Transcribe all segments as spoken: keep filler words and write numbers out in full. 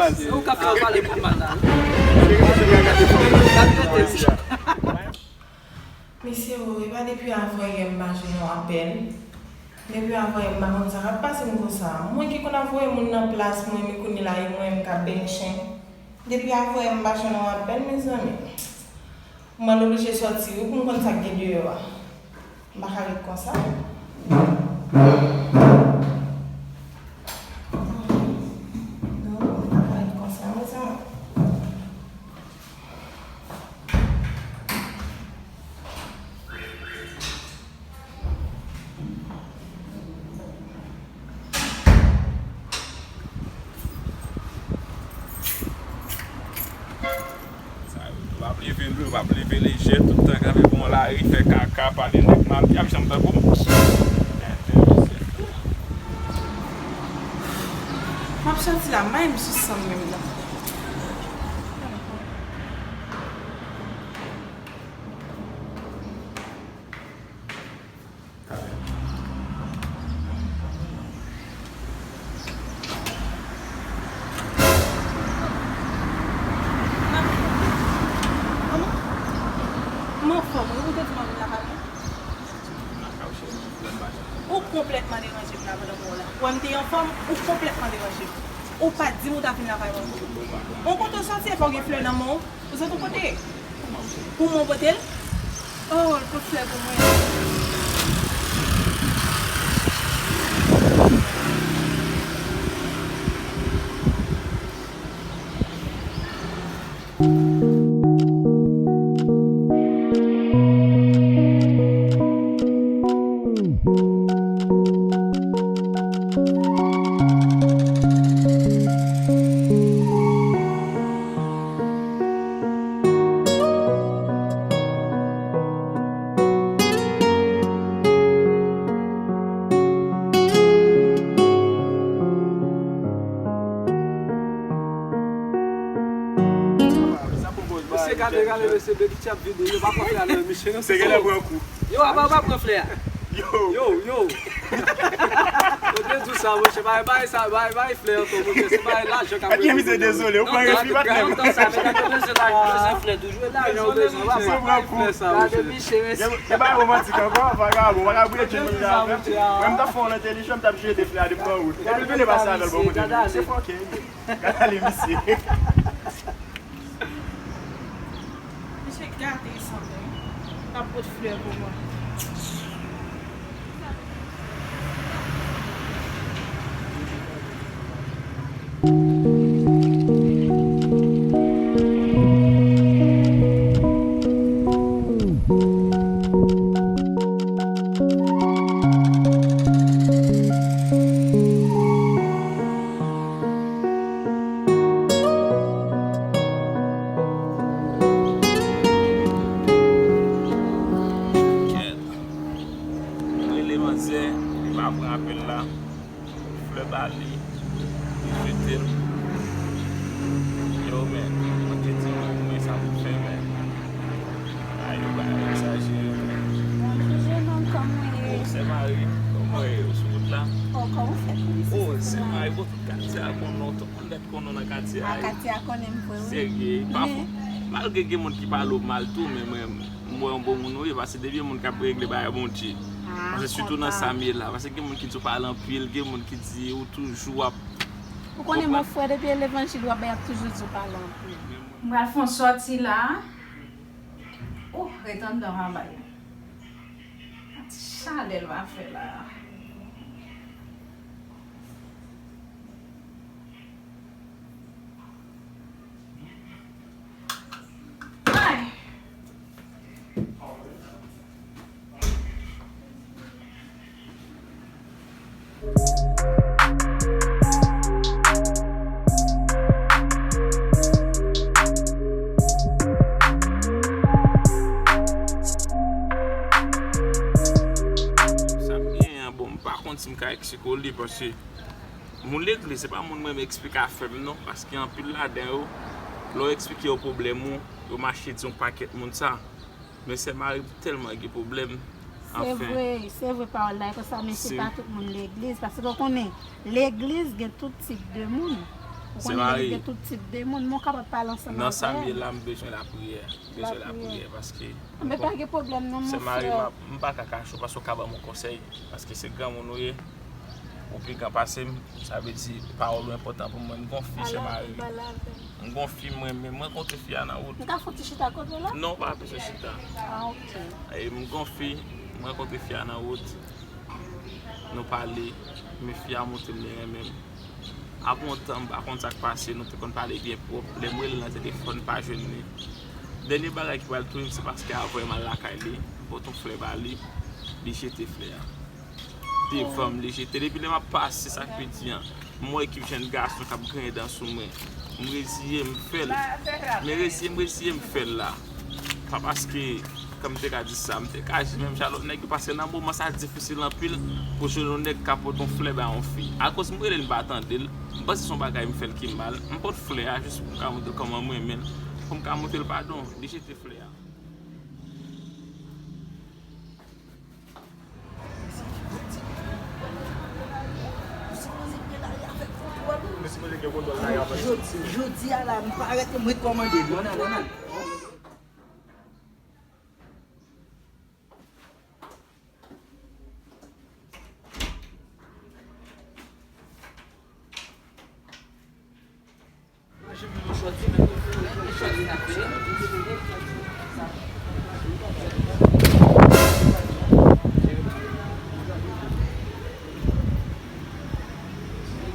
Ou ka fè yo pale moun mal la. Misye, o, e pa depi avanyè m pa jwenn yon apèl. Depi avanyè m pa konn sa k ap pase m konsa. Mwen ki konn ap voye moun nan plas mwen, men kounye la e mwen menm k ap benyen chen. Depi avanyè m pa jwenn yon apèl, mezanmi. Mwen oblije sòti wi pou m konn sa k gen deyò a. M pa ka ret konsa. Non, m pa ka ret konsa, mezanmi. Sa yo, yo p ap leve nou, yo p ap leve lejè, tout tan kanpe bon lari, fè kaka, pale nèg mal, y ap janm tankou m. M ap sòti la, m pa menm sou san m menm non. Mwen anfòm wi, ou te di m ap vin lakay mwen? Ou konplètman deranje m la pandan mwen la. Wè m te anfòm, ou konplètman deranje m. Ou pa t di m ou t ap vin lakay mwen. Ou kote w sòti, epa w gen flè nan men w? Ou sot ou pote? Pou mwen pote l? Oh, l pot flè pou mwen. Mesye, gade, gade, mesye, Baby T ap vini. Yo pa pran flè a nan men misye, non? Se genlè pran kou. Yo, apa yo pa pran flè a? Yo. Yo, yo. Yo te di w sa, monchè, bay, bay sa, bay, bay flè ankò, monchè, se bay lajan k ap. Ebyen, misye dezole, ou pran refi, patnè. Nan tan sa, men gade, bezwen lajan, bezwen flè toujou, e lajan w bezwen. Se pran kou. Gade misye, mesye. Yo, yo bay romantik ankò, vagabon, vagabon, yo tcheke misye avè m. Mwen, m t ap fè yon entèlijans, m t ap jete flè a depi nan wout. Epi vini pase avè l bò kote li. Se fòkè. Gade ale misye. Misye gate sanble. L ap pot flè pou mwen. Kèt. Mwen rele manzè, li pa pran apèl la. Flè ba li, li jete l. Yo, men, mwen te di mwen, men sa pou fè, men. Bagay yo, bagay yo egzajere, men. Bonjou, jenòm, kòman w ye? Oh, sè Mari, kòman w ye? Ou sou wout la? Oh, kòman w fè konnen se sè Mari? Oh, sè Mari, bon, tout katye a konnen w, tout moun nèt konnen w nan katye a. Ah, katye a konnen m vre, wi. Serye, pa fò. Malgre gen moun ki pale w mal tou, men mwen, m wè yon bon moun ou ye, paske depi yon moun k ap regle bagay Bondye. Ah, paske sitou nan sa m ye la, paske gen moun ki di w pale anpil, gen moun ki di ou toujou ap. Ou konnen, mon frè, depi e levanjil w ap bay, y ap toujou di w pale anpil. M pral fè yon sòti la. Oh, ret anndan, m a bay. Yon ti chalè l va fè la. Ay! Sa m genyen an, bon, m pa konn si m ka eksplike w li, paske moun legliz, se pa moun mwen menm eksplike afè m non, paske anpil ladan yo, lè w eksplike yo pwoblèm ou, yo mache di yon pakèt moun sa. Men sè Mari tèlman gen pwoblèm. Se vre, se vre pawòl la, e konsa, men se pa tout moun legliz, paske w konnen, legliz gen tout tip de moun. Ou konnen gen tout tip de moun, men w kapab pale ansanm avè m. Nan sa m ye la, m bezwen lapriyè. M bezwen lapriyè paske. Anben, pa gen pwoblèm non, mon frè. Sè Mari, m pa ka kache w paske w ka ban m yon konsèy. Paske se granmoun ou ye. Ou pi gran pase m. Sa vle di, pawòl ou enpòtan pou mwen. M gon fi, Sè Mari. M gon fi, mwen menm. M rankontre fi a nan wout. M ka fè yon ti chita kote w la? Non, ou pa bezwen chita. Ah, ok. E m gon fi, m rankontre fi a nan wout. Nou pale, men fi a montre m li renmen m. Apre yon tan, m pa konn sa k pase, nou te konn pale byen pwòp. Lè m rele l nan telefòn, m pa jwenn li. Dènye bagay ki pral touye m, se paske avan m al lakay li, m pote yon flè ba li, li jete flè a. Devan m, li jete. Depi lè m ap pase, sa k pi di an, m wè ekip jèn gason k ap griyen dan sou mwen. M reziye m fè l. Men reziye m, reziye m fè l la. Pa paske, kòm m te ka di sa, m te ka aji menm jan lòt nèg yo, paske nan moman sa difisil anpil pou jwenn yon nèg k ap pote yon flè bay yon fi. Akoz m rele l, m pa tande l, m panse se yon bagay m fè l ki mal. M pote flè a jis pou m ka montre l kòman m renmen l, pou m ka montre l padon. Li jete flè a. Jodi a la, m pa rete, m rekòmande l. Nan, nan, nan, nan.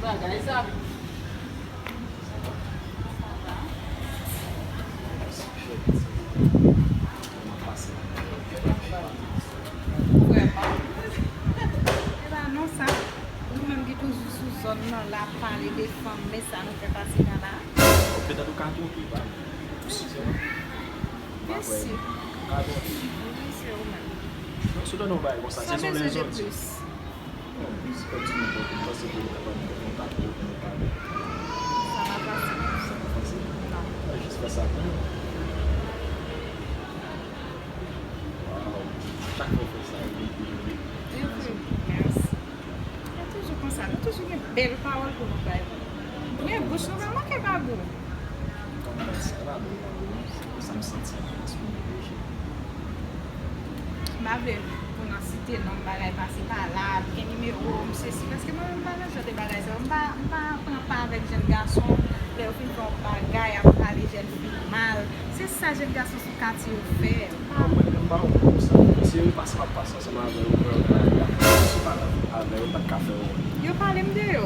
Bagay sa. Vrèman. E pa non sa. Nou menm ki toujou sou zòn nan la, pale de fanm, men sa nou fè pase nan la. Petèt ou ka twonpe, pa. Mesye. Mesye. Ou ka twonpe. Wi, se ou menm. Non, si w tande yon bagay konsa, se yon lèzòd. Bon, se pa ti moun, bon, m panse ke nou kapab pran kontak pou nou pale. Sa pa fasil. Sa pa fasil? Non. Jis fè sa pou nou. Waw. Chak fwa w fè sa, ou vin pi joli. E vre. Mèsi. Nou toujou konsa. Nou toujou gen bèl pawòl pou nou bay moun. Men bouch nou pa manke pa gou. Kòm sa va, bon, bon, bon. Sa m santi, paske m oblije. M pa vle pou n site non, bagay pase pa la, gen nimewo m, sesi, paske mwen menm m pa nan jan de bagay sa yo. M pa, m pa pran pa avèk jèn gason, lè yo fin fè yon bagay, ap pale jèn fi mal. Se sa jèn gason sou katye yo fè. Mwen menm, m pa wè konsa. Se yo pase m ap pase ansanm avè yo, mwen menm, m pa avè yo, m pa t ka fè yo. Yo pale m de yo.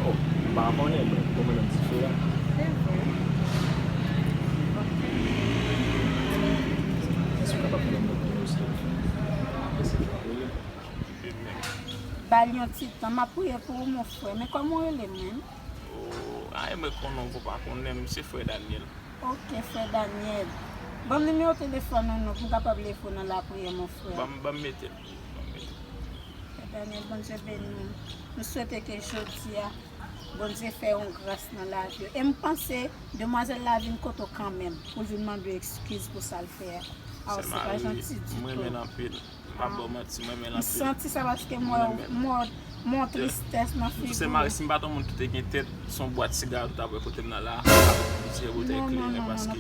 Oh, m pa konnen, men pou mwen menm diferan. Se vre. Ok. Èske w kapab ban m nimewo w, silvouplè? Apre se fè apre. Ba l yon ti tan, m ap priye pou ou, mon frè. Men kòman w rele menm? Oh, a, mwen konnen w, ou pa konnen m, se frè Daniel. Ok, frè Daniel. Ban m nimewo telefòn ou non, pou m kapab leve w nan lapriyè, mon frè. Ban m, ban m mete l pou ou, ban m mete l. Frè Daniel, Bondye beni w. Nou swete ke jodi a, Bondye fè yon gras nan lavi w. E m panse, demwazèl la vin kote w kanmenm, pou l vin mande w ekskiz pou sa l fè a. Aw, se pa janti ditou. M renmen l anpil. M p ap ba w manti, m renmen l anpil. M santi sa paske m wè w, m wè w, m wè w tristès nan figi w. Sè Mari, si m pa t yon moun ki te gen tèt, se yon bwat siga ou t ap wè kote m nan la, avèk plizyè bouton kleren, paske m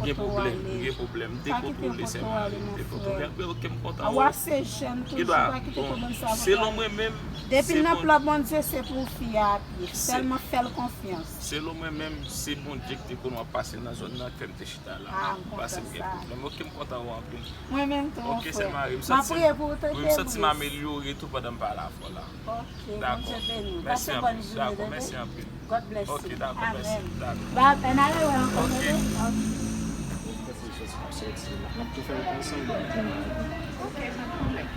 gen pwoblèm, m gen pwoblèm, m dekontwole, Sè Mari, m dekontwole. Anben, ok, m kontan wè w. Ou ap se jèn toujou, pa kite pwoblèm sa a pote w ale. Selon mwen menm, depi nan plan Bondye, se pou w fi a ap ye. Sèlman fè l konfyans. Selon mwen menm, se Bondye ki te konnen w ap pase nan zòn nan, k fè m te chita la. Ah, m kontan sa. Paske m gen pwoblèm. Ok, m kontan wè w anpil. Mwen menm tou, mon frè. Ok, sè Mari, m santi, m ap priye pou ou, tande bri. Wi, m santi m amelyore tou pandan m pale avè w la. Ok, Bondye beni w. Pase bòn jounen, tande. Dakò, mèsi anpil. God bless you. Ok, dakò, mèsi. Amen. Dakò. Ba, n a rewè ankò, tande. Ok. Mwen panse jodi n ap sòti la. N ap tou fè l ansanm, bon. Ok, pa gen pwoblèm.